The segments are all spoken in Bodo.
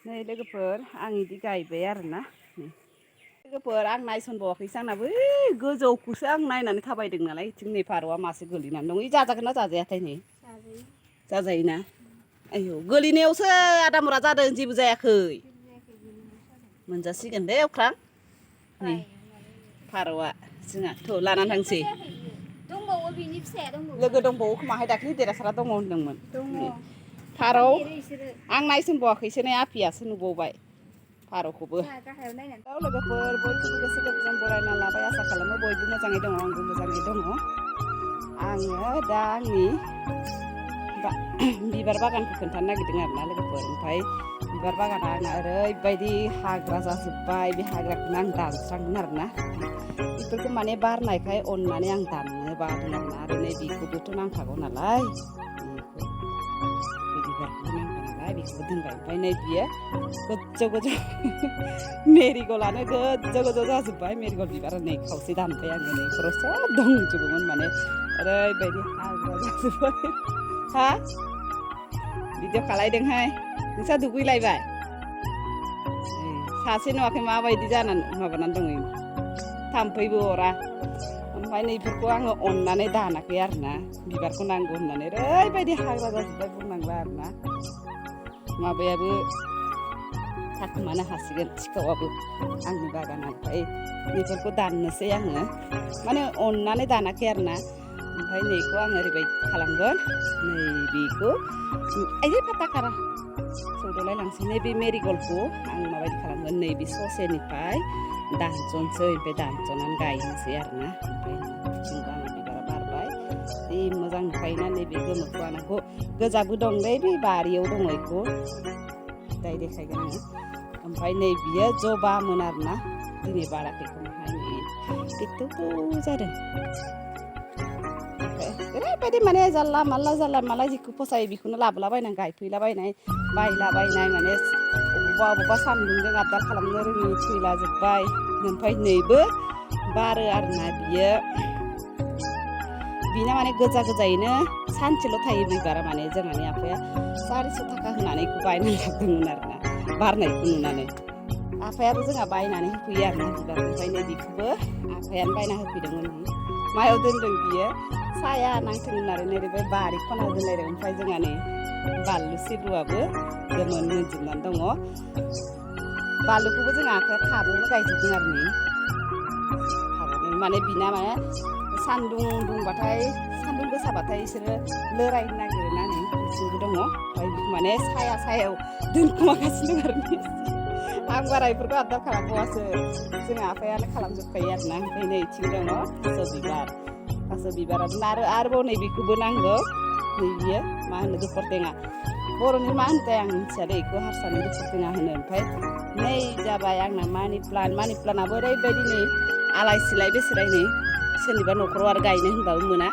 नै लोगोफोर आं इदि गायबाय आरोना लोगोफोर आं नायसनबावाखैसो आंना बै गोजौखौसो आं नायनानै थाबायदों नालाय इथिं नै फारौआ मासे गोलैनानै दं इ जाजागोन ना जाजायाथाय नै जाजायोना आयौ गोलैनायावसो आदामरा जादों जेबो जायाखै मोनजासिगोन दे अख्रां नै फारौआ जोंहा थ' लानानै थांसै दंबावो बिनि फिसाया दंबावो लोगो दंबावो खोमाहाय दाख्लै देरासारा दङ होनदोंमोन फारौ आं नायसनबावाखैसो नै आफियासो नुबावबाय फारौखौबो लोगोफोर बयखौबो गोसो गोरबोजों बरायना लाबाय आसा खालामो बयबो मोजाङै दङ आंबो मोजाङै दङ आङो दा आंनि बिबार बागानखौ खोन्थानो नागिरदों आरोना लोगोफोर ओमफ्राय बिबार बागाना आंना ओरैबायदि हाग्रा जाजोब्बाय बे हाग्राखौनो आं दानस्रांगोन आरोना बेफोरखौ माने बारनायखाय अननानै आं दाननो बादों आरो नै बेखौबोथ' नांखागौ नालाय बे बिबारखौबो नांगौ नालाय बेखौबो दोनबाय ओमफ्राय नै बियो गोजौ गोजौ मेरिगल्डआनो गोजौ गोजौ जाजोब्बाय मेरिगल्ड बिबारा नै खावसे दानबाय आङो नै बेफोराव सब दंजोबोमोन माने ओरैबायदि हाग्रा जाजोब्बाय हा भिडिअ खालायदोंहाय नोंस्रा दुगैलायबाय सासे नुवाखै माबायदि जानानै माबानानै दङ थाम्फैबो अरा ओमफ्राय नैफोरखौ आङो अननानै दानाखै आरोना बिबारखौ नांगौ होननानै ओरैबायदि हाग्रा जाजोब्बाय बुंनांला आरोना माबायाबो थाखुमानो हासिगोन सिखावाबो आंनि बागाना ओमफ्राय बेफोरखौ दाननोसै आङो माने अननानै दानाखै आरोना ओमफ्राय नैखौ आं ओरैबायदि खालामगोन नैबेखौ आयै फाथाखारा सौदावलायलांसै नैबे मेरिगल्डखौ आं माबायदि खालामगोन नैबे ससेनिफ्राय दानस'नोसै ओमफ्राय दानस'नानै गायनोसै आरोना ओमफ्य बिथिंबो आङो बिबारा बारबाय जि मोजां नुखायोना नैबे गोमोखौ आंखौ गोजाबो दं दै बे बारियाव दङ बेखौ दाय देखायगोन आङो ओमफ्राय नै बियो जबामोन आरोना दिनै बाराखै खोमाहाय नै बेथ' जादों ओरैबायदि माने जानला मानला जिखौ फसायो बेखौनो लाबोलाबायनानै गायफैलाबायनाय बायलाबायनाय माने अबावबा सान्दुंजों आबदाल खालामनो रोङि थैलाजोब्बाय ओमफ्राय नैबो बारो आरोना बिना माने गोजायैनो सानसेल' थायो बिबारा माने जोंहानि आफाया 400 थाखा होनानै बेखौ बायनानै लाबोदोंमोन आरोना बारनायखौ नुनानै आफायाबो जोंहा बायनानै होफैयो आरोना बिबारखौ ओमफ्राय नै बेखौबो आफायानो बायना होफैदोंमोन मायाव दोनदों बियो साया नांथों होननानै ओरैबाय बारि खनायाव दोनलायदों ओमफ्राय जोंहा नै बानलु सिब्रुआबो गोमोन मोनजोबनानै दङ बानलुखौबो जोंहा आफाया थाबावनो गायजोबदों आरो नै थाबावनो माने बिना माने सान्दुं दुंबाथाय सान्दुं गोसाबाथाय बिसोरो लोरायनो नागिरोना नै बिथिंबो दङ ओमफ्राय माने सायाव दोनखुमागासिनो दं आरो आं बारा बेफोरखौ आबदार खालामबावासो जोंहा आफायानो खालामजोबखायो आरोना ओमफ्राय नै इथिं दङ थास' बिबारानो आरोबाव नैबेखौबो नांगौ नै बियो मा होनो दुपरटेङा बर'नि मा होनोथाय आं मिथिया दे बेखौ हारसानि दुपरटेङा होनो ओमफ्राय नै जाबाय आंना मानि प्लान्टआबो ओरैबायदि नै आलाय सिलाय बेसेराय नै सोरनिबा न'खराव आरो गायनो होनबाबो मोना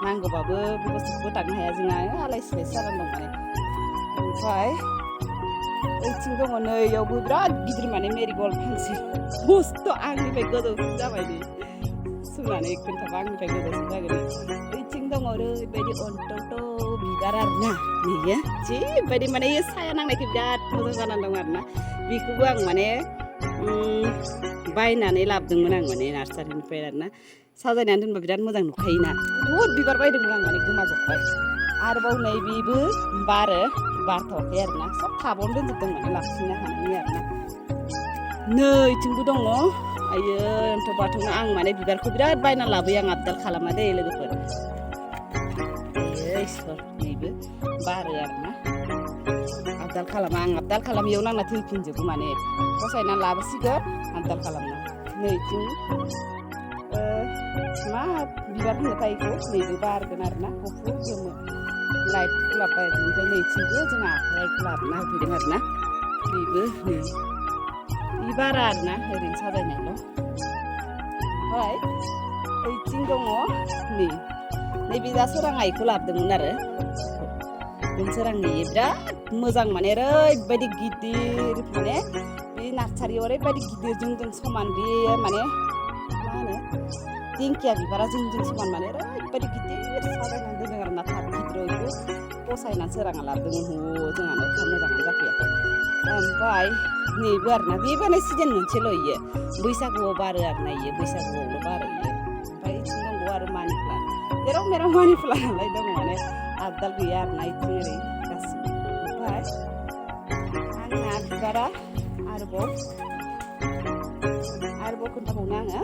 नांगौबाबो बेबस्थाखौबो दांनो हाया जोंहा आलाय सिलायसो जानानै दं माने ओमफ्राय ओइथिं दङ नै इयावबो बिराद गिदिर माने मेरिगल्ड फांसे मस्थ' आंनिफ्राय गोजौसिन जाबाय नै सुनानै खोन्थाबा आंनिफ्राय गोजौसिन जागोन ओइथिं दङ ओरैबायदि अन्थावथाव बिबार आरोना बेयो जिबायदि माने साया नांनायखौ बिराद मोजां जानानै दं आरोना बेखौबो आं माने बायनानै लाबोदोंमोन आं माने नार्सारिनिफ्राय आरोना साजायनानै दोनबा बिराद मोजां नुखायोना बहुद बिबार बायदोंमोन आं माने गोमाजोब्बाय आरोबाव नै बेबो बारथ'वाखै आरोना सब थाबावनो दोनजोबदों माने लाखिनो हानायनि आरोना नै इथिंबो दङ आयो एन्थ' बाथौनो आं माने बिबारखौ बिराद बायना लाबोयो आं आबदाल खालामा दे लोगोफोर इसोर नैबो बारो आरोना आबदाल खालामा आं आबदाल खालामियाव नांना थैफिनजोबो माने फसायना लाबोसिगोन आबदाल खालामना नैथिं मा बिबार होनोथाय बेखौ नैबो बारगोन आरोना गुफुर गोमो लाइट गलाब बायगोन ओमफ्राय नैथिंबो जोंहा आफायाखौ लाबोना होफैदों आरोना बेबो नै बे बारा आरोना ओरैनो साजायनायल' ओमफ्राय ओइथिं दङ नैबे दा सोराङायखौ लाबोदोंमोन आरो सोरांनि बिराद मोजां माने ओरैबायदि गिदिर माने बे नार्सारियाव ओरैबायदि गिदिर जोंजों समान बेयो माने मा होनो दिंखिया बिबारा जोंजों समान माने ओरैबायदि गिदिर साजायनानै दोनदों आरो ना थाब गिदिर बेखौ फसायनानै सोराङा लाबोदोंमोन जोंहानाव मोजाङानो जाफैयाखै ओमफ्राय नैबो आरोना बे बारनाय सिजोन मोनसेल' इयो बैसागुआव बारो आरोना इयो बैसागुआवल' बारो इयो ओमफ्राय इथिं दंबावो आरो मानि प्लान्ट जेराव मेराव मानि प्लान्टलाय दं माने आबदाल गैया आरोना इथिं ओरै गासिबो ओमफ्राय आंना बिबारा आरोबाव खोन्थाबावनो आङो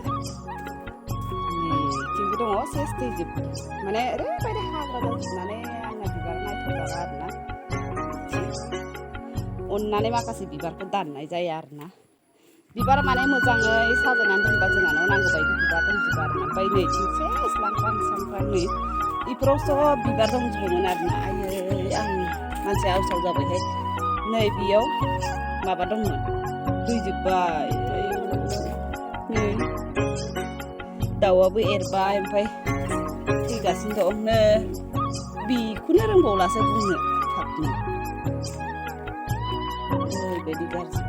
नैथिंबो दङ सेस थैजोब माने ओरैबायदि हाग्रा जाजोबनानै आंना बिबार नायथावजाला आरोना अननानै माखासे बिबारखौ दाननाय जाया आरोना बिबार माने मोजाङै साजायनानै दोनबा जोंहानाव नांगौ बायदि बिबार दंजोबो आरोना ओमफ्राय नैथिं सेस लांख्रां सांख्रां नै इफोराव सब बिबार दंजोबोमोन आरोना आयै आं मानसि आवसाव जाबायहाय नै बेयाव माबा दंमोन दैजोब्बाय नै दाउआबो एरबाय ओमफ्राय थैगासिनो दं नो बेखौनो रोंबावलासो बुंनो थाबनो ओरैबायदि गाज्रि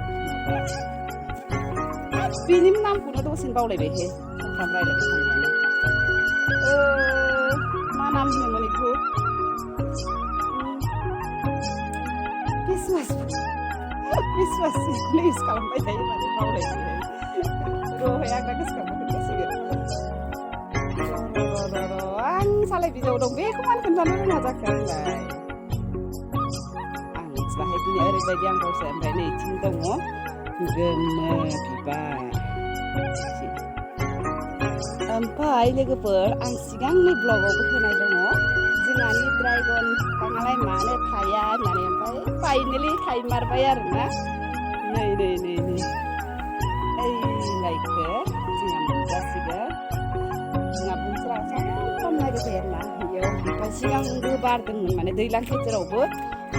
माबा बेनि नामखौनो दसेनो बावलायबायहे सानफ्राम रायलायबाय थानायानो मा नाम होनोमोन बेखौ बेखौनो इउज खालामबाय थायो माने बावलायबायहाय र'हाय आं दा गोसोखांबा खोन्थासिगोन आं सालाय बिजौआव दं बेखौ मानो खोन्थानो रोङा जाखो आंलाय आं मिथिलाहाय दिनै ओरैबायदि आं बावसै ओमफ्राय नैथिं दङ गोमो बिबार ओमफ्राय लोगोफोर आं सिगांनि ब्लगावबो होनाय दङ जोंहानि ड्रागन बिफाङालाय मानो थाया होननानै ओमफ्राय फाइनेलि थाइमारबाय आरोना नै ओइ लाइखो जोंहा मोनजासिगोन जोंहा बुंस्रा सानफ्राम नायबाय थायो आरोना बेयाव ओमफ्राय सिगांबो बारदोंमोन माने दैज्लां गेजेरावबो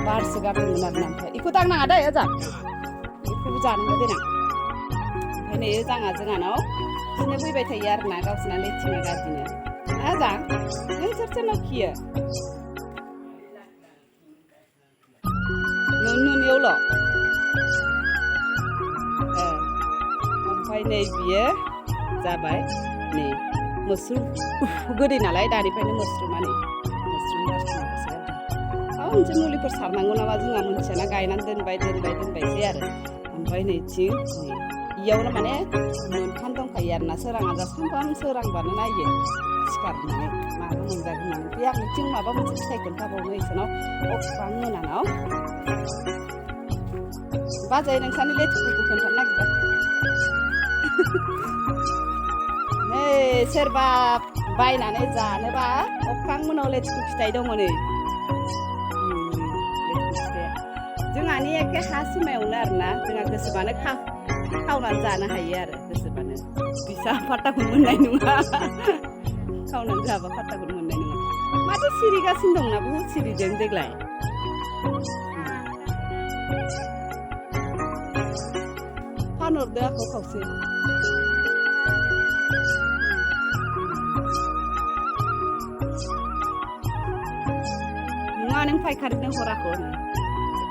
बारसो गारदोंमोन आरोना ओमफ्राय बेखौ दांनाङा दै ओजा बेखौबो जानांगौ देनां ओमफ्राय नै ओजाङा जोंहानाव खिनो फैबाय थायो आरोना गावसोरना लेथिङा गाज्रिनो ओजां नों सोरनाव खियो नुनियावल' ओमफ्राय नै बियो जाबाय नै मोस्रुम गोदै नालाय दानिफ्रायनो मोस्रुम गारसिनांगौसो आरो मोनसे मुलिफोर सारनांगौ नामा जोंहा मोनथियाना गायनानै दोनबायसै आरो ओमफ्राय नैथिं नै इयावनो माने मोनथाम दंखायो आरोना सोराङा जा सानफ्राम सोरांबानो नायो सिखारनानै माबा मोनजागोन होननानै बे आं बिथिं माबा मोनसे फिथाइ खोन्थाबावनो इसोरनाव अख्रां मोनानाव बाजै नोंसानि लेथुखुखौ खोन्थानो नागिरदों नै सोरबा बायनानै जानोबा अख्रां मोनाव लेथुखु फिथाइ दङ नै लेथुखु फिथाइया जोंहानि एखे हा सिमायावनो आरोना जोंहा गोसोबानो खावनानै जानो हायो आरो गोसोबानो बिसा फात्ताखौनो मोननाय नङा खावनानै जाबा फात्ताखौनो मोननाय नङा माथो सिरिगासिनो दंना बहुद सिरिदों देग्लाय फानहरदो आंखौ खावसे नङा नों फायखारिनो हराखौ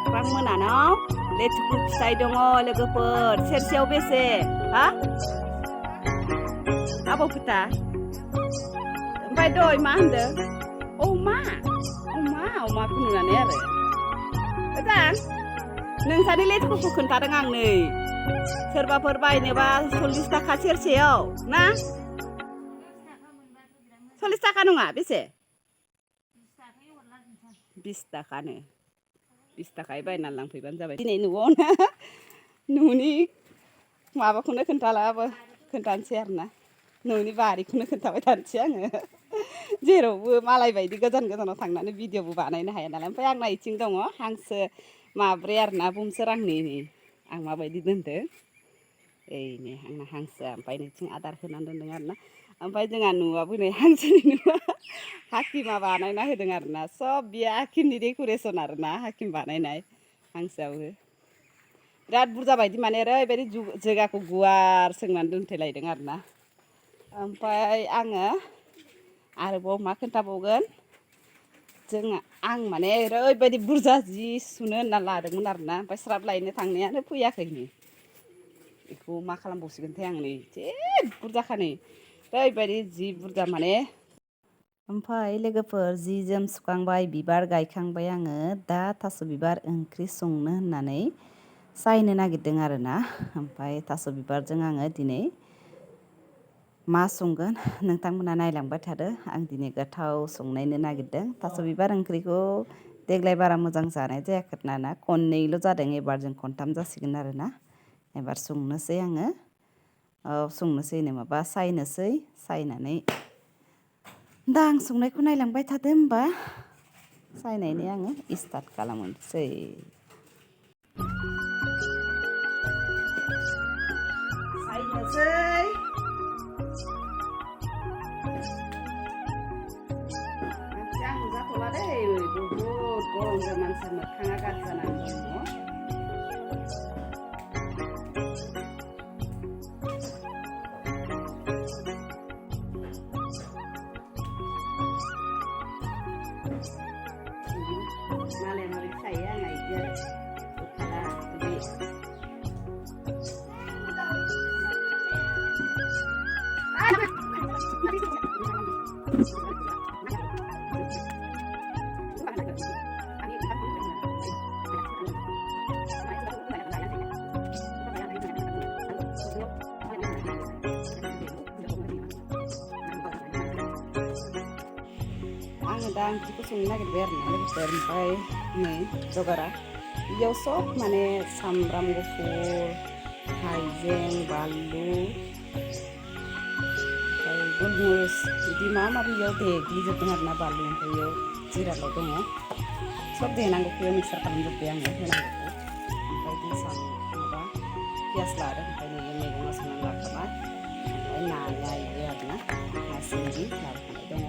अख्रां मोनानाव लेथुखु फिथाइ दङ लोगोफोर सेरसेयाव बेसे हा आबौ खोथा ओमफ्राय दय मा होनदों अमाखौ नुनानै आरो ओजां नोंसानि लेथुखुखौ खोन्थादों आं नै सोरबाफोर बायनोबा 40 थाखा सेरसेयाव ना 40 थाखा नङा बेसे 20 थाखानो 20 थाखायै बायनानै लांफैबानो जाबाय दिनै न'आवनो न'नि माबाखौनो खोन्थानोसै आरोना न'नि बारिखौनो खोन्थाबाय थानोसै आङो जेरावबो मालाय बायदि गोजानाव थांनानै भिडिअबो बानायनो हाया नालाय ओमफ्राय आंना इथिं दङ हांसो माब्रै आरोना बुमसोर आंनि आं माबायदि दोनदों नै आंना हांसोआ ओमफ्राय नैथिं आदार होनानै दोनदों आरोना ओमफ्राय जोंहा न'आबो नै हांसोनि न'आ हाकिमा बानायना होदों आरोना सब बियो हाकिमनि डेक'रेसन आरोना हाकिम बानायनाय हांसोआबो बिराद बुरजा बायदि माने ओरैबायदि जायगाखौ गुवार सोंनानै दोनथेलायदों आरोना ओमफ्राय आङो आरोबाव मा खोन्थाबावगोन आं माने ओरैबायदि बुरजा जि सुनो होनना लादोंमोन आरोना ओमफ्राय स्राब लायनो थांनायानो फैयाखै नै बेखौ मा खालामबावसिगोनथाय आं नै एसे बुरजाखा नै ओरैबायदि जि बुरजा माने ओमफ्राय लोगोफोर जि जोम सुखांबाय बिबार गायखांबाय आङो दा थास' बिबार ओंख्रि संनो होननानै सायनो नागिरदों आरोना ओमफ्राय थास' बिबारजों आङो दिनै मा संगोन नोंथांमोना नायलांबाय थादो आं दिनै गोथाव संनायनो नागिरदों थास' बिबार ओंख्रिखौ देग्लाय बारा मोजां जानाय जायाखै ना खननैल' जादों एबारजों खनथाम जासिगोन आरोना एबार संनोसै आङो संनोसै माबा सायनोसै सायनानै दा आं संनायखौ नायलांबाय थादो होमबा सायनायनि आङो स्टार्ट खालामनोसै सायनोसै आं जाथ'ला दै बहुद गरमजों मानसि मोखाङा गाज्रि जानानै दङ मालाय मालाय सायो आंना बिदि आरो दखाना बिदि आङो दा ओंख्रिखौ संनो नागिरबाय आरोना लोगोफोर ओमफ्राय नै जगारा बेयाव सब माने सामब्राम गुफुर हाइजें बानलु ओमफ्राय गलमरिस बिदि माबा माबि बेयाव देग्लिजोबदों आरोना बानलु ओमफ्राय बेयाव जिराल' दङ सब देनांगौखौ मिक्सार खालामजोब्बाय आङो होनांगौखौ ओमफ्य दै माबा पियास लादों ओमफ्राय नैबे मैगङा संनानै लाखाबाय ओमफ्राय नाया इयो आरोना ना सिंगि लाबोखानाय दङ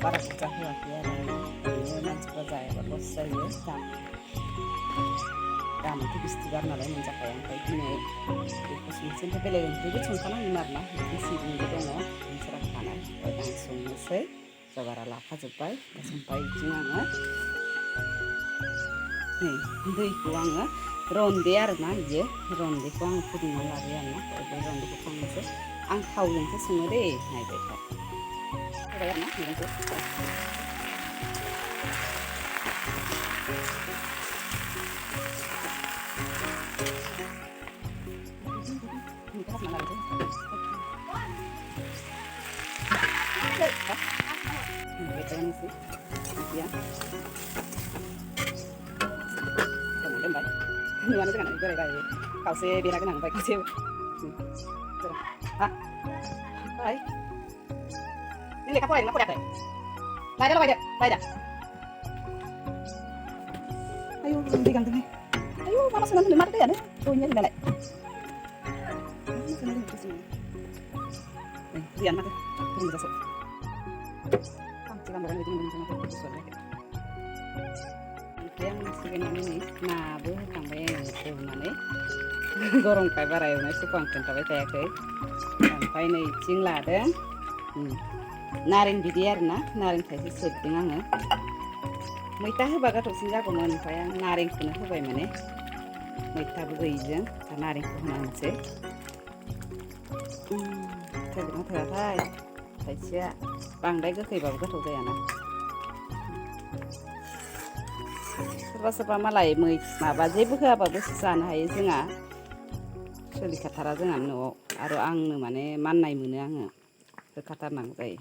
बारा बुरजा होआखै आरो ओरैनो मानसिफ्रा जायाबा लस जायो दामाथ' बिस्थिबार नालाय मोनजाखाया ओमफ्राय दिनै बेखौ संनोसै ओमफ्राय बेलेग ओंख्रिबो संखानांगोन आरोना ओंख्रि सिंगिबो दङ नोंसोरा खानाय ओमफ्राय आं संनोसै जगारा लाखाजोब्बाय ओमफ्राय बिदिनो आङो नै दैखौ आङो रन्दै आरोना बियो रन्दैखौ आङो फुदुंनानै लाबाय आरोना बे रन्दैखौ खांनोसै आं थावजोंसो सङो दै नायबाय था होबाय आरोना मैगंखौ nuane jangan gore bae kause bira kenang bae kause ha bae ini lek apa ini apa deh bae dah ayo diganti nih ayo mama senang di mati ya nih tuhnya di balik Rian mati belum bisa sok jangan barang itu belum bisa sok yang segini nih nabu sampai yang mana gorong kayak bara yang itu konten tapi saya ke sampai nih cing ladang naring bidiar na naring kasih settingan मैथा होबा गोथावसिन जागौमोन ओमफ्राय आं नारेंखौनो होबाय माने मैथाबो गैयिजों दा नारेंखौ होना होनोसै थोगोना थोआथाय खायसेया बांद्राय गोखैबाबो गोथाव जायाना सोरबा सोरबा मालाय माबा जेबो होआबाबो जानो हायो जोंहा सोलिखाथारा जोंहा न'आव आरो आंनो माने माननाय मोनो आङो होखाथारनांगौ जायो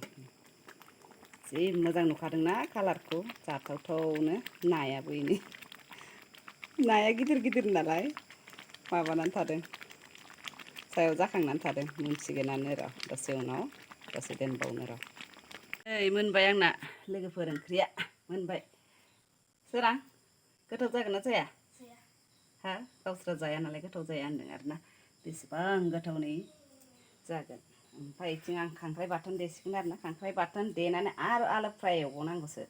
जि मोजां नुखादोंना कालारखौ जाथावथावनो नायाबो इनि नाया गिदिर गिदिर नालाय माबानानै थादों सायाव जाखांनानै थादों मोनसिगोनानो र' दसे उनाव दसे दोनबावनो र' नै मोनबाय आंना लोगोफोर ओंख्रिया मोनबाय सोरां गोथाव जागोन ना जाया हा गावस्रा जाया नालाय गोथाव जाया होनदों आरोना बेसेबां गोथाव नै जागोन ओमफ्राय बिथिं आं खांख्राइ बाथोन देसिगोन आरोना खांख्राइ बाथोन देनानै आरो आलु फ्राय एवबावनांगौसो